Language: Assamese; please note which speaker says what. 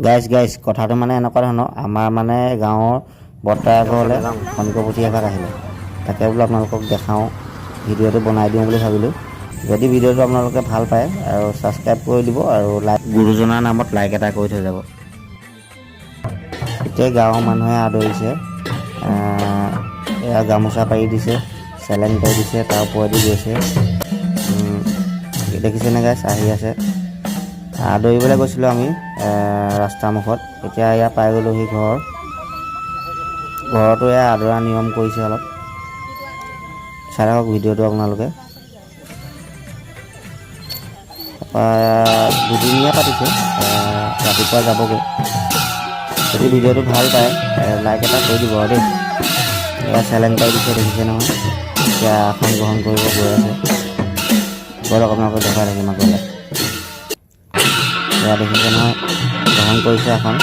Speaker 1: গাইজ, গাইজ, কথাটো মানে এনেকুৱা ধৰণৰ, আমাৰ মানে গাঁৱৰ বৰ্তা এঘৰলৈ খনিকৰ পুথি এভাগ আহিলে। তাকে বোলো আপোনালোকক দেখাওঁ, ভিডিঅ'টো বনাই দিওঁ বুলি ভাবিলোঁ। যদি ভিডিঅ'টো আপোনালোকে ভাল পায় আৰু ছাবস্ক্ৰাইব কৰি দিব আৰু লাইক, গুৰুজনাৰ নামত লাইক এটা কৰি থৈ যাব। গোটেই গাঁৱৰ মানুহে আদৰিছে। এয়া গামোচা পাৰি দিছে, চেলেং পাৰি দিছে, তাৰ ওপৰেদি গৈছে। দেখিছেনে গাইছ, আহি আছে। আদৰিবলৈ গৈছিলোঁ আমি ৰাস্তাৰ মুখত। এতিয়া এয়া পাই গ'লোহি ঘৰ। ঘৰতো এয়া আদৰা নিয়ম কৰিছে। অলপ চাই থাকক ভিডিঅ'টো আপোনালোকে। তাৰপৰা দুদিনীয়া পাতিছে, ৰাতিপুৱা যাবগৈ। যদি ভিডিঅ'টো ভাল পায়, লাইক এটা কৰি দিব আৰু দেই। এয়া চেলেং পাৰি দিছে, দেখিছে নহয়। এতিয়া আসন গ্ৰহণ কৰিব গৈ আছে। ব'লক, আপোনালোকক দেখুৱাই থাকিম আগলৈ। এয়া দেখিছে নহয়, গ্ৰহণ কৰিছে আসন।